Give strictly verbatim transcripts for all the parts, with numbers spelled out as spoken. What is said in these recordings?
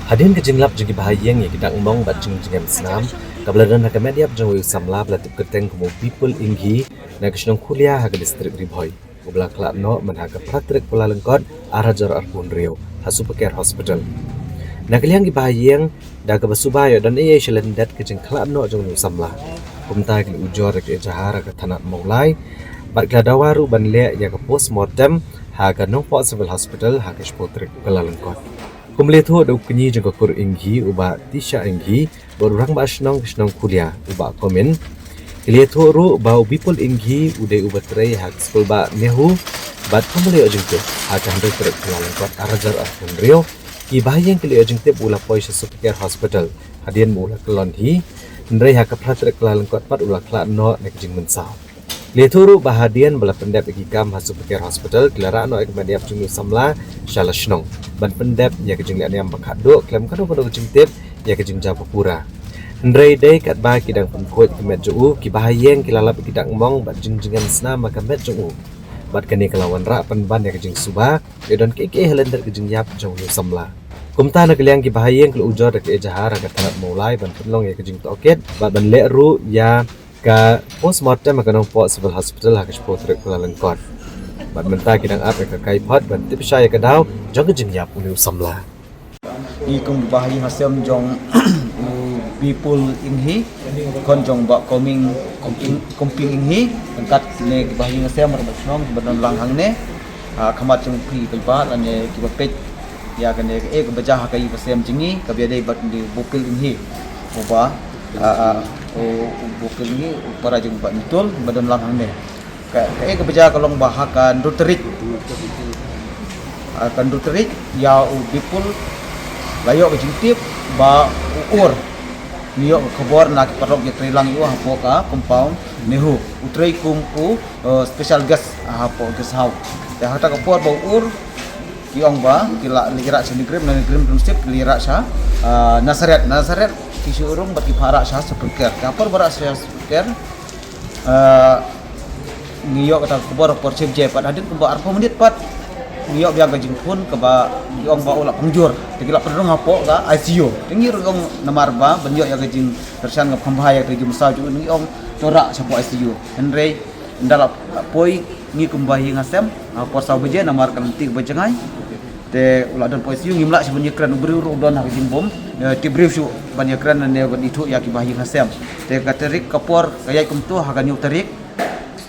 Hadien ka jinglap jong ki bahaïing ïa ki dak mong bad jingjngem snam, kaba la don ha ka met ïap jong u samla ba la tip kyrteng kum u Bipul Inghi, na ka shnong Khulia ha ka district Ri Bhoi, uba la khlad noh mynha ka phra tarik Kyllalyngkot ar hajar arphew hynriew ha Super Care Hospital. Na ka liang ki bahaïing, da kaba suba ïoh don ei ei sha lyndet ka jingkhlad noh jong u samla. Kumta ki la ujor ïa ka ejahar ha ka thanat Mawlai bad ki la dawa ruh ban leh ïa ka post mortem ha ka Nongpoh Civil Hospital ha ka shiphew tarik Kyllalyngkot. Kum la ïathuh da u kñi jong ka kur Inghi, u Bah Tisha Inghi, bad u rangbah shnong ka shnong Khulia, u Bah Komin, ki la ïathuh ruh ba u Bipul Inghi u dei uba trei ha ka skulbah NEHU bad kumba la ïoh jingtip, ha ka hynriew tarik Kyllalyngkot ar hajar arphew hynriew, ki bahaïing ki la ïoh jingtip u la poi sha Super Care Hospital hadien ba u la kyllon hi, hynrei ha ka phra tarik Kyllalyngkot pat u la khlad noh na ka jingmynsaw. La ïathuh ruh ba hadien ba la pyndep ïa ki kam ha Super Care Hospital, ki la rah noh ïa ka met ïap jong u samla sha la shnong ban pyndep ïa ka jingleh niam ba khatduh khlem kano kano ka jingtip ïa ka jingjia ba pura. Hynrei dei katba ki dang pynkhuid ïa ka met jong u, ki bahaïing ki la lap ïa ki dak mong bad jingjngem snam ha ka met jong u. Bad kane ka la wanrah pynban ïa ka jingsuba ïa don kiei kiei ha lyndet ka jingïap jong u samla. Kumta na ka liang ki bahaïing ki la ujor da ka ejahar ha ka thanat Mawlai ban pynlong ïa ka jingtohkit bad ban leh ruh ïa ka post mortem ha ka Nongpoh Civil Hospital ha ka shiphew tarik Kyllalyngkot. Bad mynta ki dang ap ïa ka kaiphod ban tip shai ïa ka daw jong ka jingïap une u samla. Ngi kum ki bahaïing hasem jong u Bipul Inghi, khun jong Bah Koming, Komping, Komping Inghi, ryngkat ne ki bahaïing hasem bad shnong ba don lang hangne. Ah, khmat jong phi paidbah lane kiba peit ïa kane kaei kaba jia ha ka ïing ka sem jong ngi, kaba ïadei bad u Bipul Inghi, uba, ah, ah, u, u Bipul Inghi u para jong Bah Mitul ba don lang hangne. Ka, kaei kaba jia ka long ba ha ka hynriew tarik, ah, ka hynriew tarik ïa u Bipul la ïoh ka jingtip ba u ur. Ngi ïoh ka khubor na ki paralok ïatreilang ïa u hapoh ka compound NEHU, u trei kum u, eh, special guest hapoh guest house. Te ha kata ka por ba u ur, ki ong ba ki la, la ïarah sha NEIGRIHMS, na NEIGRIHMS Township ki la ïarah sha, ah, Nazareth, Nazareth ki shu rung bad ki phah rah sha Super Care. Te ha por ba rah sha Super Care, ah, ngi ïoh kata ka khubor por shi baje pat, hadien kumba arphew minit pat ngi ïoh biang ka jingphone kaba ki ong ba u la pynjur. Te ki la pynrung hapoh ka ICU. Te ngi ruh ong namar ba ban ïoh ïa ka jingkyrshan kaba kham bha ïa ka jingmynsaw jong u, ngi ong to rah shapoh ICU. Hynrei ynda la poi ngi kum bahaïing hasem, ha por saw baje namar ka lynti kaba jngai. Te u la don hapoh ICU, ngim lah shuh ban ïakren, u briew ruh u don ha ka jingbym, eh, tip briew shuh ban ïakren ne ban ithuh ïa ki bahaïing hasem. Te ka tarik ka por ka ïaid kumto ha ka hynñiew tarik.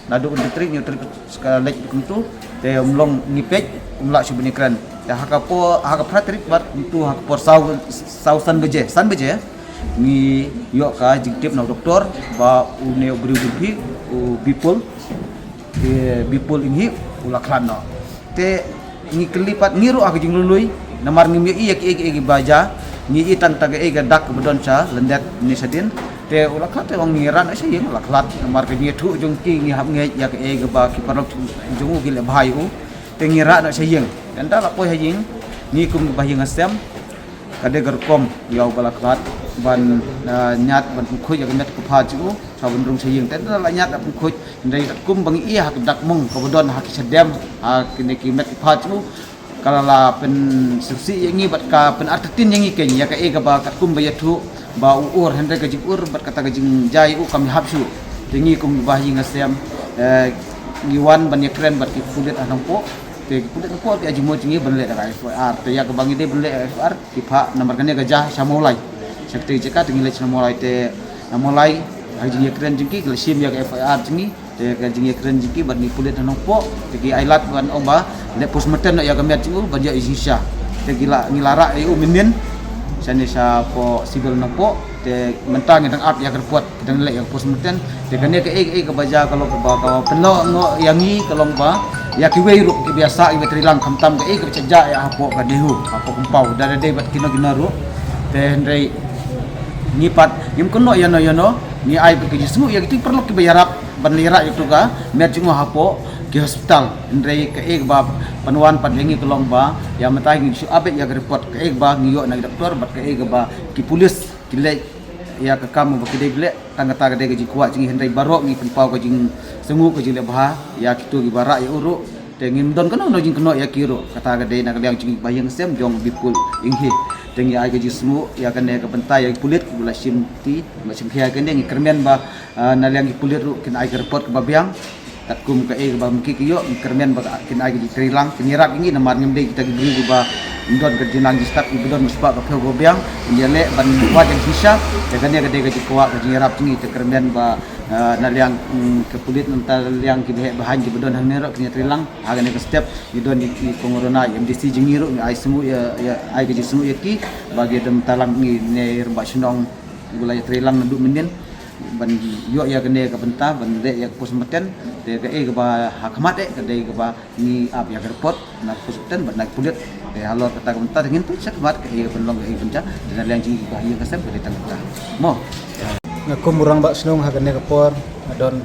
Naduh hynriew tarik, hynñiew tarik ka leit kumto. Te ym long, ngi peit ym lah shuh ban ïakren. Te ha ka por, ha ka phra tarik pat kumto ha ka por saw, saw san baje, san baje, ngi ïoh ka jingtip na u doktor ba une u briew jong phi, u Bipul, eh, Bipul Inghi u la khlad noh. Te ngi kylli pat, ngi ruh ha ka jinglului, namar ngim ïohi ïa kiei kiei kiba jia, ngi ïohi tang kata kaei ka dak kaba don sha lyndet ne shadien. Te u la khlad, te ong ngi rah noh sha ïing, u la khlad, namar ka jingïathuh jong ki ngi hap ngeit ïa kaei kaba ki paralok jong u ki leh bha ïa u. Te ngi rah noh sha ïing. Te ynda la poi ha ïing, ngi kum ki bahaïing hasem, ka dei ka rukom ïa uba la khlad ban, ah, ñiad ban pynkhuid ïa ka met ka phad jong u, sha ban rung sha ïing. Te ynda la ñiad la pynkhuid, hynrei katkum ba ngi ïohi ha ka dak mong kaba don ha ki shadem, ha kine ki met ki phad jong u, ka la la pynsngewsih ïa ngi bad ka pynartatien ïa ngi kein ïa kaei kaba katkum ba ïathuh ba u ur, hynrei ka jingur bad kata ka jingjia ïa u kam ïahap shuh. Te ngi kum ki bahaïing hasem, eh, ngi wan ban ïakren bad ki pulit ha Nongpoh. Te ki pulit Nongpoh ki ai jingmut jong ngi ban leh da ka FIR. Te ïa kaba ngi dei ban leh FIR, ki phah namar kane ka jia sha Mawlai. Sha katei ka jaka te ngi leit sha Mawlai, te na Mawlai ha ka jingïakren jong ki, ki la shim ïa ka FIR jong ngi. Te ka jingïakren jong ki bad ngi pulit ha Nongpoh, te ki ai lad ban ong ba leh postmortem noh ïa ka met jong u ban ïoh ïa ka jingshisha. Te ki la, ngi la rah ïa u mynnin shane shapoh Civil Nongpoh. Te mynta ngi dang ap ïa ka report, ki dang leh ïa ka postmortem. Te kane kaei kaei kaba jia ka long kaba, kaba pynlong noh ïa ngi, ka long ba ïa kiwei ruh kiba ïasah, kiba treilang, khamtam kaei kaba jia ïa hapoh ka NEHU, hapoh compound, da dei bad kino kino ruh. Te hynrei ngi pat ngim kynnoh ïano ïano, ngi ai bad ka jingsngew ïa kito ki paralok kiba ïarap ban leit rah ïa kato ka met jong u hapoh ki hospital. Hynrei kaei kaba pynwan pat ïa ngi ka long ba ïa mynta ngi shu update ïa ka report, kaei kaba ngi ïoh na ki doktor bad kaei kaba ki pulit ki leh ïa ka kam ba ki dei ban leh. Tang kata ka dei ka jingkwah jong ngi, hynrei baroh ngi pynpaw ka jingsngew, ka jingleh bha ïa kito kiba rah ïa u ruh. Te ngim don kano kano jingkynnoh ïa ki ruh. Kata ka dei na ka liang jong ngi bahaïing hasem jong Bipul Inghi. Te ngi ai ka jingsngew ïa kane ka bynta ïa ki pulit kiba la shim ti, ba shim khia kane, ngi kyrmen ba, ah, na liang ki pulit ruh kin ai ka report kaba biang. Katkum kaei kaba mynta ki ïoh, ngi kyrmen ba kin ai ka jingtreilang, kin ïarap ïa ngi namar ngim dei kita ki briew kiba don ka jingnang jingstad, kiba don ka spah ka phew kaba biang. Ngi ïaleh ban wad ïa ka jingshisha. Ïa kane ka dei ka jingkwah, ka jingïarap jong ngi, te kyrmen ba, ah, na liang, mm, ka pulit, na liang kiba heh ba haiñ kiba don hangne ruh kin ïatreilang ha kane ka step. Ngi don ïa ki kong Rona, ïa M D C jong ngi ruh, ngi ai sngew ïa, ïa, ai ka jingsngew ïa ki ba ki dang talang ngi ne rangbah shnong ba la ïatreilang naduh mynnin ban ïoh ïa kane ka bynta ban leh ïa ka postmortem. Te kaei kaba ha khmat eh ka dei kaba ngi ap ïa ka report na ka postmortem bad na ki pulit. Te halor kata ka bynta te ngin peit sha khmat kaei ka pynlong kaei ka pynjah. Te na liang jong ngi kiba ha ïing ha sem ka dei tang kata mo. Nga kum u rangbah shnong ha kane ka por nga don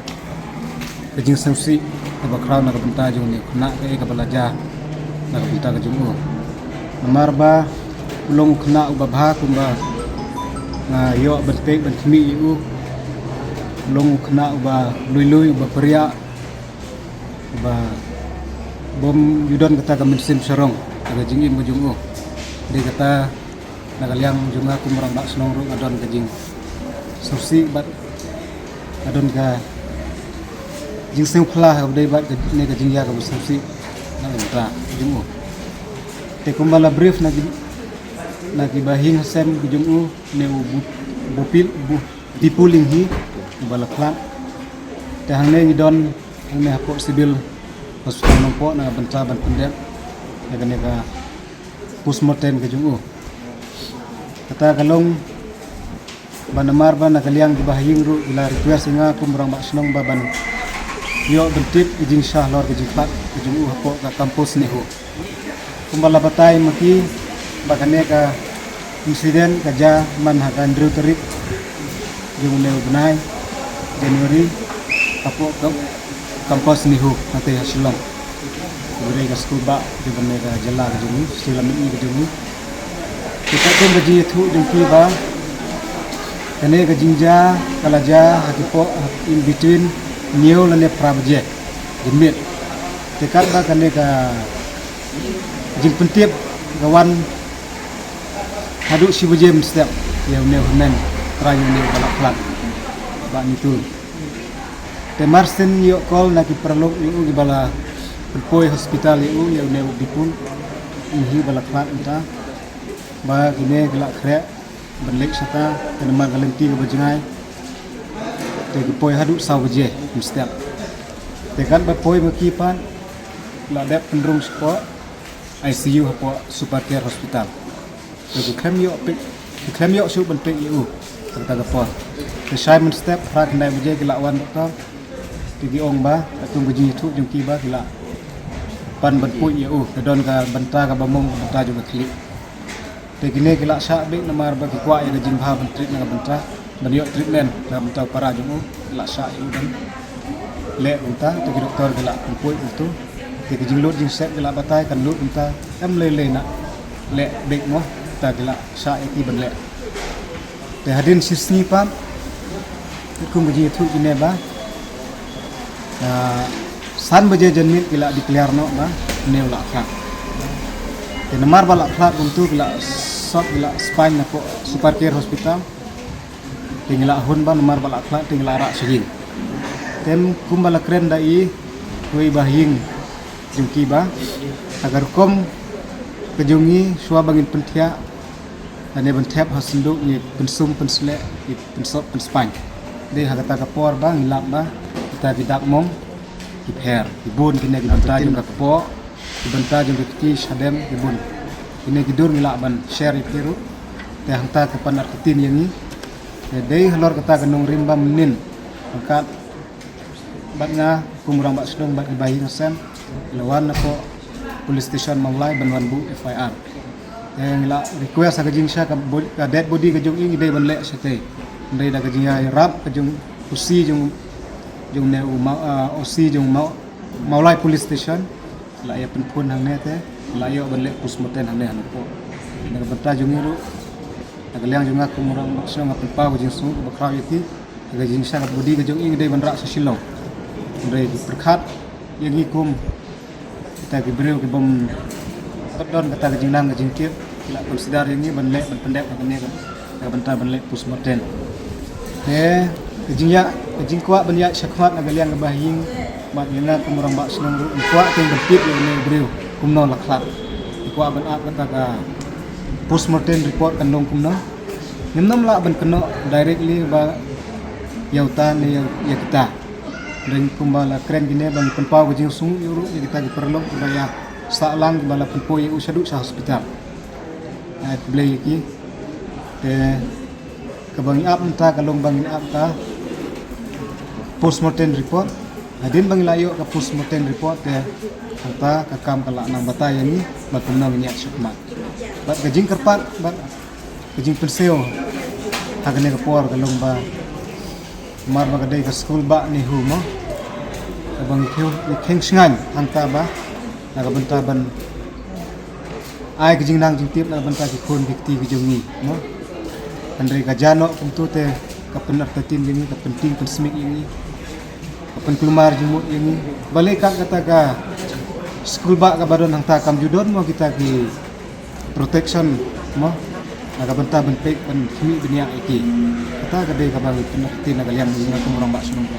ka jingsngewsih kaba khraw na ka bynta jong une u khynnah, kaei kaba la jia na ka bynta ka jong u. Namar ba u long u khynnah uba bha kumba nga ïoh ban peit ban khmih ïa u. U long u khynnah uba lui lui, uba pyrshah, uba bym ju don kata ka mynsiem sarong ha ka jingim ka jong u. Dei kata na ka liang jong nga kum u rangbah shnong ruh nga don ka jingsngewsih bad nga don ka jingsngewphylla kaba dei bad kane ka jingïa kaba sngewsih na ka bynta ka jong u. Te kumba la brief na ki, na kiba ha ïing ha sem ka jong u, une u Bu, Bupil, Bu, Dipul Lynghi uba la khlad. Te hangne ngi don hangne hapoh Civil Hospital Nongpoh na ka bynta ban pyndep ïa kane ka postmortem ka jong u. Kata ka long ba namar ba na ka liang kiba ha ïing ruh ki la request ïa nga kum u rangbah shnong ba ban ïoh ban tip ïa ka jingshisha halor ka jingkhlad ka jong u hapoh ka campus NEHU. Kumba la batai ma ki ba kane ka incident ka jia man ha ka hynriew tarik jong une u bnai January hapoh ka campus NEHU hangtei ha Shillong. Kaba dei ka skul bah jong kane ka jylla ka jong ngi, state lane ka jong ngi. Te katkum ka jingïathuh jong ki ba kane ka jingjia ka la jia ha ki por in between hynñiew lane phra baje janmiet. Te katba kane ka jingpyntip ka wan haduh shi baje mynstep ïa une u hynmen trai ïa une uba la khlad, Bah Nitul. Te marsien ïoh call na ki paralok ïa u kiba la pynpoi hospital ïa u, ïa une u Dipul Lynghi ba la khlad mynta, ba kine ki la khreh ban leit shata, te namar ka lynti kaba jngai te ki poi haduh saw baje mynstep. Te katba poi ma ki pat la dep pynrung shapoh I C U hapoh Super Care Hospital. Te ki khlem ïoh peit, ki khlem ïoh shuh ban peit ïa u ha kata ka por. Te shai mynstep phra khyndai baje ki la wan doktor. Te ki ong ba katkum ka jingïathuh jong ki ba ki la pan ban poi ïa u, ka don ka bynta kaba mong, ka bynta jong ka khlieh. Te kine ki la shah beit namar ba ki kwah ïa ka jingbha ban treat na ka bynta, ban ïoh treatment na ka bynta u para jong u. Ki la shah ïa u ban leh kumta, te ki doktor ki la pynpoi kumta. Te ki jinglut jingsep ki la batai kan lut kumta, em lei lei na leh beit mo, te ki la shah ïa ki ban leh. Te hadien shi sngi pat, katkum ka jingïathuh kine ba, ah, san baje janmiet ki la declare noh ba une u la khlad. Te namar ba la khlad kumta ki la sot, ki la spaiñ napoh Super Care Hospital. Te ngi la hun ba namar ba la khlad te ngi la rah sha ïing. Te kumba la kren da i, wei ba ha ïing jong ki ba ha ka rukom ka jong ngi shuwa ba ngin pynthiah lane ban thep ha synduk ngi pynsum pynsleh, ngi pynsot pynspaiñ. Dei ha kata ka por ba ngi lap ba kita ki dak mong ki pher, ki bun kine ki bynta jong ka kpoh, ki bynta jong ka kti shadem, ki bun. Kine ki dur ngi lah ban share ïa phi ruh. Te hangta ka pan artatien ïa ngi. Te dei halor kata ka nongrim ba mynnin ryngkat bad nga kum u rangbah shnong bad kiba ha ïing ha sem, ngi la wan napoh police station Mawlai ban wan buh F I R. Te ngi la request ha ka jingshisha ka bo-, ka dead body ka jong i ngi dei ban leh shatei. Hynrei da ka jingïarap ka jong u O C jong, jong une u Ma-, ah, O C jong Ma-, Mawlai Police Station, la ïa pynphone hangne te la ïoh ban leh postmortem hangne ha Nongpoh. Na ka bynta jong ngi ruh, na ka liang jong nga kum u rangbah shnong nga pynpaw ka jingsngew kaba khraw ïa ki. Ka jingshisha ka body ka jong i ngi dei ban rah sha Shillong. Hynrei ki pyrkhat ïa ngi kum kita ki briew ki bym pat don kata ka jingnang ka jingtip, ki La consider ïa ngi ban leh, ban pyndep ha kane ka, ka bynta ban leh postmortem. Te ka jingïa, ka jingkwah ban ïa shakhmat na ka liang kaba ha ïing bad ïa nga kum u rangbah shnong ruh, nga kwah ban pyntip ïa une u briew kumno la khlad. Nga kwah ban ap kata ka postmortem report kan long kumno. Ngim nym lah ban kynnoh directly ba ïa uta ne ïa, ïa kita. Hynrei kumba la kren kine ba ngi pynpaw ka jingsngew ruh ïa kita ki paralok kiba ïa sah lang kiba la pynpoi ïa u shaduh sha hospital. Ai khublei ïa ki. Te kaba ngi ap mynta ka long ba ngin ap ka postmortem report. Hadien ba ngi la ïoh ka postmortem report te hangta ka kam ka la nang batai ïa ngi ba kumno ngin ïa shakhmat. Bad ka jingkyrpad bad ka jingpynsngew ha kane ka por ka long ba mar ba ka dei ka skul bah NEHU mo. Kaba ngi khiew, ngi kheng shngaiñ hangta ba na ka bynta ban ai ka jingnang jingtip na ka bynta ki khun ki kti ki jong ngi mo. Hynrei ka jia noh kumto te ka pynartatien ïa ngi, ka pyntieng pynsmit ïa ngi, ka pynkulmar jingmut ïa ngi. Balei kat kata ka skul bah kaba don hangta kam ju don mo kita ki protection mo, na ka bynta ban peit ban khmih bniah ïa ki. Kata ka dei kaba ngi pynartatien na ka liang jong nga kum u rangbah shnong.